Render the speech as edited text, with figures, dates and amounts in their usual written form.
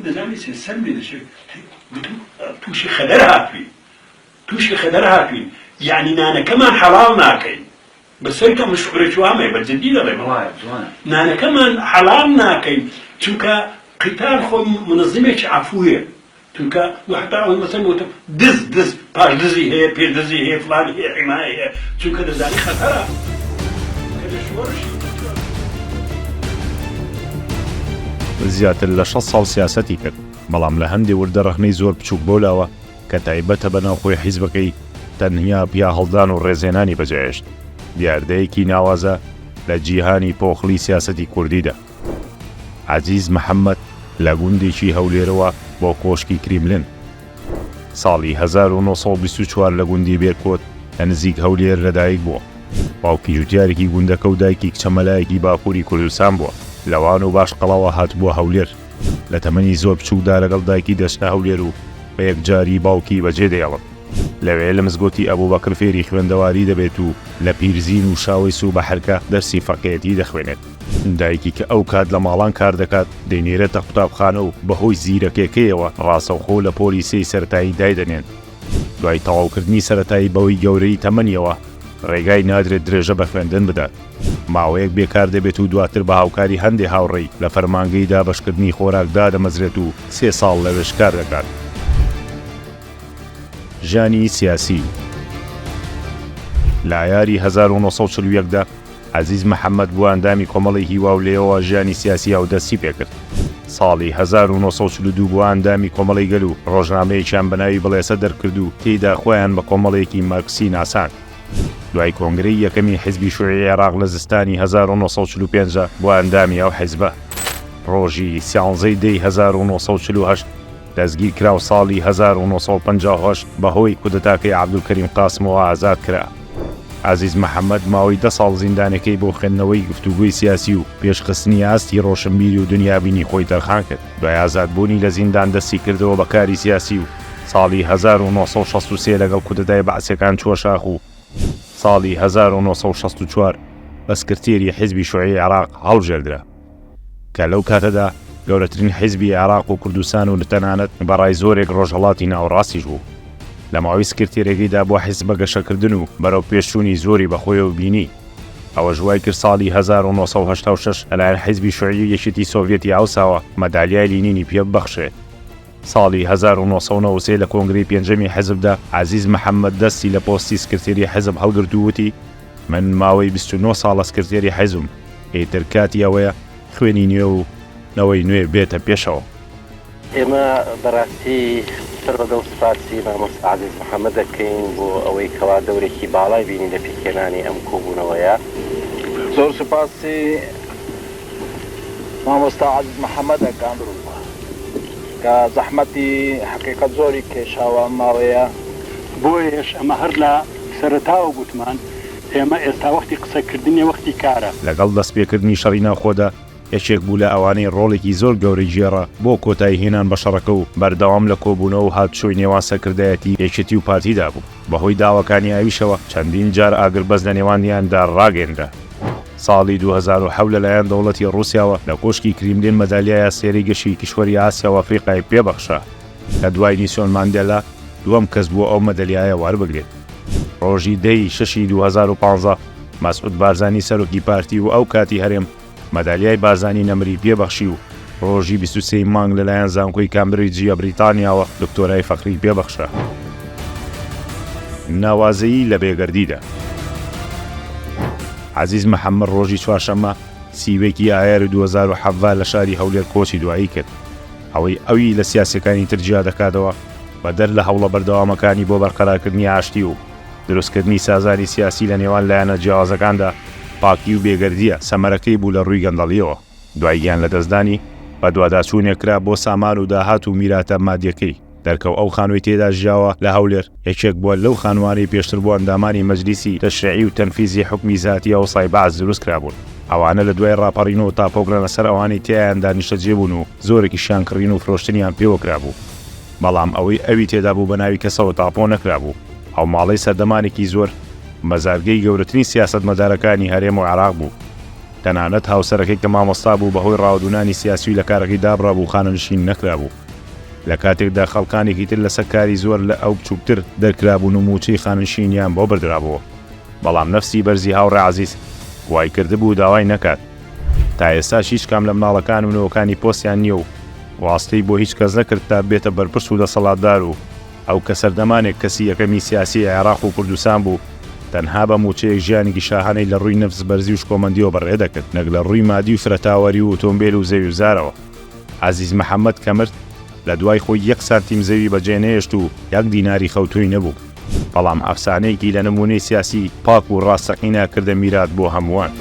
دەزانی چێ سەرم لێ دەچێ گوتم تووشی خەدەر هاتووین تووشی خەدەر هاتووین یەعنی نانەکەمان حەڵاڵ ناکەین بەسەرکە من شعورێکی وام هەیە بە جدی دەڵێم وایە جوانە. نانەکەمان حەڵاڵ ناکەین چونکە قیتال خۆ منەزیمێکی عەفویە چونکە وحتا ئەو مەسەن وتم دز دز پاش دزی هەیە پێش دزی هەیە فلانی هەیە حیمایە هەیە چونکە دەزانی خەتەرە کە لە شۆڕشی زیاتر لە 60 ساڵ سیاسەتی کرد، بەڵام لە هەندێ وردە ڕەخنەی زۆر بچووک بەولاوە کە تایبەتە بە ناوخۆی حیزبەکەی، تەنیا پیاهەڵدان و ڕێزهێنانی بەجێهێشت. دیاردەیەکی ناوازە لە جیهانی پۆخڵی سیاسەتی کوردیدا. عەزیز محەمەد لە گوندێکی هەولێرەوە بۆ کۆشکی کریملن. ساڵی 1924 لە گوندی بێرکۆت لە نزیک هەولێر لەدایک بووە. باوکی جوتیارێکی گوندەکە و دایکی کچە مەلایەکی باکووری کوردستان بووە. لە وان و باشقەڵاوە هاتبووە هەولێر. لە تەمەنی زۆر بچووکدا لەگەڵ دایکی دەچنە هەولێر و بە یەکجاری باوکی بەجێ دەهێڵن. لەوێ لە مزگەوتی ئەبوبەکر فێری خوێندەواری دەبێت و لە پیرزین و شاوەیس و بەحرکە دەرسی فەقێیەتی دەخوێنێت. دایکی کە ئەو کات لە ماڵان کار دەکات، دەینێرێتە قوتابخانە و بەهۆی زیرەکێکەیەوە ڕاستەوخۆ لە پۆلی سێی سەرەتایی دایدەنێن. دوای تەواوکردنی سەرەتایی بەهۆی گەورەیی تەمەنیەوە ڕێگای نادرێت درێژە بە خوێندن بدات. ماوەیەک بێکار دەبێت و دواتر بە هاوکاری هەندێ هاوڕێی لە فەرمانگەی دابەشکردنی خۆراک دادەمەزرێت و سێ ساڵ لەوێش کار دەکات. ژیانی سیاسی لە ئایاری 1941 دا عەزیز محەمەد بووە ئەندامی کۆمەڵەی هیوا و لێیەوە ژیانی سیاسی ئەو دەستی پێکرد. ساڵی 1942 بووە ئەندامی کۆمەڵەی گەل و ڕۆژنامەیەکیان بە ناوی بڵێسە دەرکرد و تێیدا خۆیان بە کۆمەڵێکی مارکسی ناساند. دوای کۆنگرەی یەکەمی حیزبی شوعی عێراق لە زستانی 1945 بووە ئەندامی ئەو حیزبە. ڕۆژی سیانزەی دەی 1948 دەستگیرکرا و ساڵی 1958 بەهۆی کودەتاکەی عەبدولکەریم قاسمەوە ئازاد کرا. عەزیز محەمەد ماوەی دە ساڵ زیندانەکەی بۆ خوێندنەوەی گفتوگۆی سیاسی و پێشخستنی ئاستی ڕۆشنبیری و دونیابینی خۆی تەرخان کرد. دوای ئازادبوونی لە زیندان دەستی کردەوە بە کاری سیاسی و ساڵی 1963 لەگەڵ کودەتای بەعسیەکان چووە شاخ و ساڵی 1964 بە سکرتێری حیزبی شوعی عێراق هەڵبژێردرا. کە لەو کاتەدا گەورەترین حیزبی عێراق و کوردستان و تەنانەت بە ڕای زۆرێک ڕۆژهەڵاتی ناوەڕاستیش بوو. لە ماوەی سکرتێرەکەیدا بۆ حیزب بە گەشەکردن و بەرەو پێشچوونی زۆری بە خۆیەوە بینی. ئەوەش وای کرد ساڵی 1986 لەلایەن حیزبی شوعی و یەکێتی سۆڤیەتی ئەوساوە مەدالیای لینینی پێ ببەخشرێت. ساڵی 1993 لە کۆنگرەی پێنجەمی حیزبدا عەزیز محەمەد دەستی لە پۆستی سکرتێری حیزب هەڵگرت و وتی، من ماوەی 29 ساڵە سکرتێری حیزبم، ئیتر کاتی ئەوەیە خوێنی نوێ و نەوەی نوێ بێتە پێشەوە. ئێمە بەڕاستی پڕ بە دڵ سوپاسی مامۆستا عەزیز محەمەد دەکەین بۆ ئەوەی کەوا دەورێکی باڵای بینی لە پێکهێنانی ئەم کۆبوونەوەیە. زۆر سوپاسی مامۆستا عەزیز محەمەد ئەکەم کە زەحمەتی حەقیقەت زۆری کێشاوە ئەم ماوەیە. بۆیەش ئەمە هەر لە سەرەتاوە گوتمان ئێمە ئێستا وەختی قسەکردن نیە وەختی کارە. لەگەڵ دەستپێکردنی شەڕی ناوخۆدا یەکێک بوو لە ئەوانەی ڕۆڵێکی زۆر گەورەی گێڕا بۆ کۆتایی هێنان بە شەڕەکە و بەردەوام لە کۆبوونەوە و هاتوچۆی نێوان سەرکردایەتی یەکێتی و پارتیدا بوو، بەهۆی داواکانی ئەویشەوە چەندین جار ئاگربەست لە نێوانیاندا ڕاگەیەنرا. ساڵی 2007 لەلایەن دەوڵەتی ڕووسیاوە لە کۆشکی کریملین مەدالیای ئەستێرەی گەشی کیشوەری ئاسیا و ئەفریقای پێبەخشرا. لە دوای نیسۆن ماندێلا دووەم کەس بووە ئەو مەدەلیایە وەربگرێت. ڕۆژی دە ی شەشی 2015 مەسعود بارزانی سەرۆکی پارتی و ئەو کاتی هەرێم مەدالیای بارزانی نەمری پێبەخشی و ڕۆژی 23 ی مانگ لەلایەن زانکۆی کامبریجی بریتانیاوە دکتۆرای فەخری پێبەخشرا. ناوازەیی لە بێگەردیدا. عەزیز محەمەد ڕۆژی چوارشەممە 31 ی ئایاری 2017 لە شاری هەولێر کۆچی دوایی کرد. ئەوەی ئەوی لە سیاسیەکانی تر جیا دەکاتەوە، بەدەر لە هەوڵە بەردەوامەکانی بۆ بەرقەرارکردنی ئاشتی و دروستکردنی سازانی سیاسی لە نێوان لایەنە جیاوازەکاندا، پاکی و بێگەردییە سەمەرەکەی بوو لە ڕووی گەندەڵییەوە. دوای گیان لەدەستدانی، بەدواداچوونێک کرا بۆ سامان و داهات و میراتە مادیەکەی. دەرکەوت ئەو خانووەی تێیدا ژیاوە لە هەولێر، یەکێک بووە لەو خانووانەی پێشتر بۆ ئەندامانی مەجلیسی تەشریعی و تەنفیزی حوکمی زاتی ئەوسای بەعس دروست کرابوون. ئەوانە لە دوای ڕاپەڕینەوە تاپۆکرانە سەر ئەوانەی تیایاندا نیشتەجێ بوون و زۆرێکیشیان کڕین و فرۆشتنیان پێوە کرابوو. بەڵام ئەوەی ئەوی تێدا بوو بە ناوی کەسەوە تاپۆ نەکرابوو. ئەو ماڵەی سەردەمانێکی زۆر مەزارگەی گەورەترین سیاسەتمەدارەکانی هەرێم و عێراق بوو. تەنانەت هاوسەرەکەی کە مامۆستا بوو بەهۆی ڕاوەدوونانی سیاسی و لە کارەکەی دابڕابوو خانەنشین نەکرابوو. لە کاتێکدا خەڵکانێکی تر لەسەر کاری زۆر لە ئەو بچووکتر دەرکرابوون و مووچەی خانەنشینیان بۆ بردرابۆوە. بەڵام نەفسی بەرزی هاوڕێ عەزیز وای کردبوو داوای نەکات. تا ئێستاش هیچ کام لە مناڵەکان و نەوەکانی پۆستیان نییە و واستەی بۆ هیچ کەس نەکرد تا ببێتە بەرپرس و دەسەڵاتدار و ئەو کە سەردەمانێک کەسی یەکەمی سیاسیی عێراق و کوردستان بوو، تەنها بە مووچەیەک ژیانێکی شاهانەی لە ڕووی نەفس بەرزی و شکۆمەندییەوە بەڕێ دەکرد، نەک لە ڕووی مادی و فرەتاوەری و ئۆتۆمبێل و زەوی و زارەوە. عەزیز محەمەد کە مرد، لە دوای خۆی یەک سانتیم زەوی بەجێ نەهێشت و یەک دیناری خەوتووی نەبوو، بەڵام ئەفسانەیەکی لە نموونەی سیاسی پاک و ڕاستەقینە کردە میرات بۆ هەمووان.